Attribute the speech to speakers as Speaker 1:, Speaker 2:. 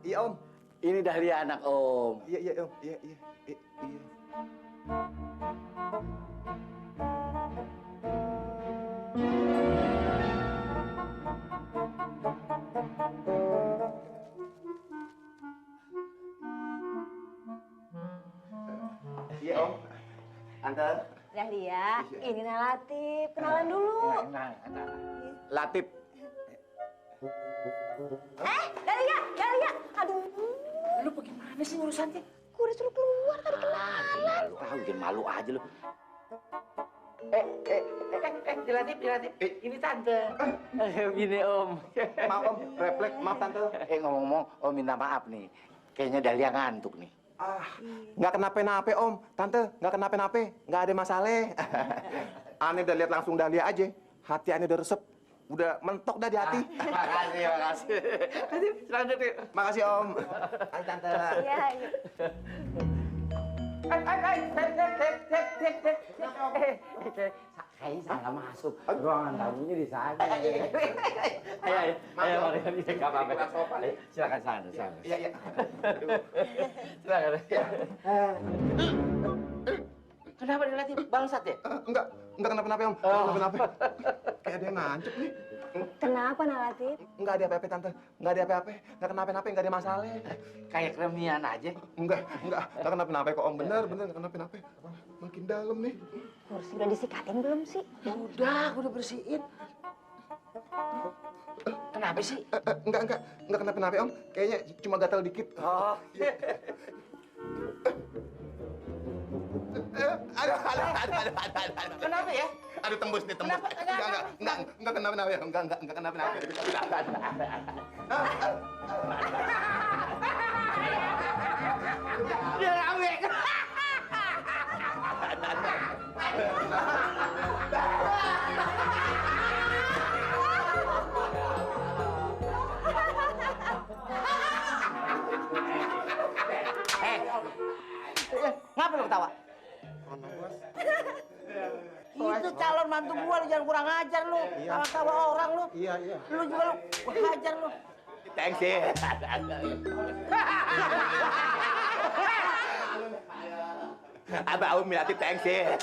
Speaker 1: Iya Om.
Speaker 2: Ini Dahlia anak Om.
Speaker 1: Iya Om. Iya. Iya Om. Tante.
Speaker 3: Dahlia, ini Latif. Kenalan dulu.
Speaker 1: Latif.
Speaker 3: Dahlia. Aduh,
Speaker 2: Lu bagaimana sih urusannya?
Speaker 3: gue udah suruh keluar tadi kenalan.
Speaker 2: Lu tahu jangan malu aja lu. Dilatip. Ini tante. Ini Om.
Speaker 1: Maaf Om, refleks. Maaf Tante.
Speaker 2: Ngomong-ngomong, Om minta maaf nih. Kayaknya Dahlia ngantuk nih.
Speaker 1: Nggak kenapa-napa Om. Tante, nggak kenapa-napa. Nggak ada masalah. Aneh udah lihat langsung Dahlia aja. Hati aneh udah resep. Udah mentok dah di hati.
Speaker 2: Makasih. Selamat duduk.
Speaker 1: Makasih Om. Hai Tante.
Speaker 3: Iya.
Speaker 2: Kayaknya salah masuk. Ruangan tamunya di sana. Ayo, mari nggak apa-apa. Silakan sana.
Speaker 1: Iya.
Speaker 2: Silakan. Kenapa dilatih bangsat ya?
Speaker 1: Enggak kenapa-napa Om. Enggak kenapa-napa. Kayak ada yang ngancep nih.
Speaker 3: Kenapa Latif?
Speaker 1: Enggak ada apa-apa Tante. Enggak ada apa-apa. Enggak kenapa-napa, enggak ada masalah.
Speaker 2: Kayak kremian aja.
Speaker 1: Enggak kenapa-napa kok Om. Bener enggak kenapa-napa. Makin dalam nih.
Speaker 3: Kursi udah disikatin belum sih?
Speaker 2: Udah bersihin. Kenapa sih?
Speaker 1: Enggak kenapa-napa Om. Kayaknya cuma gatal dikit.
Speaker 2: Oh.
Speaker 1: Aduh.
Speaker 2: Kenapa ya?
Speaker 1: Aduh tembus.
Speaker 2: Kenapa?
Speaker 1: Enggak kenapa-napa ya. Enggak kenapa-napa.
Speaker 2: Dia rame. Ngapa lu ketawa? Itu calon mantu gua, lu jangan kurang ajar lu. Tawa-tawa orang lu.
Speaker 1: Iya.
Speaker 2: Lu juga lu hajar lu.
Speaker 1: Thanks ya. Abah Om Latif thanks ya.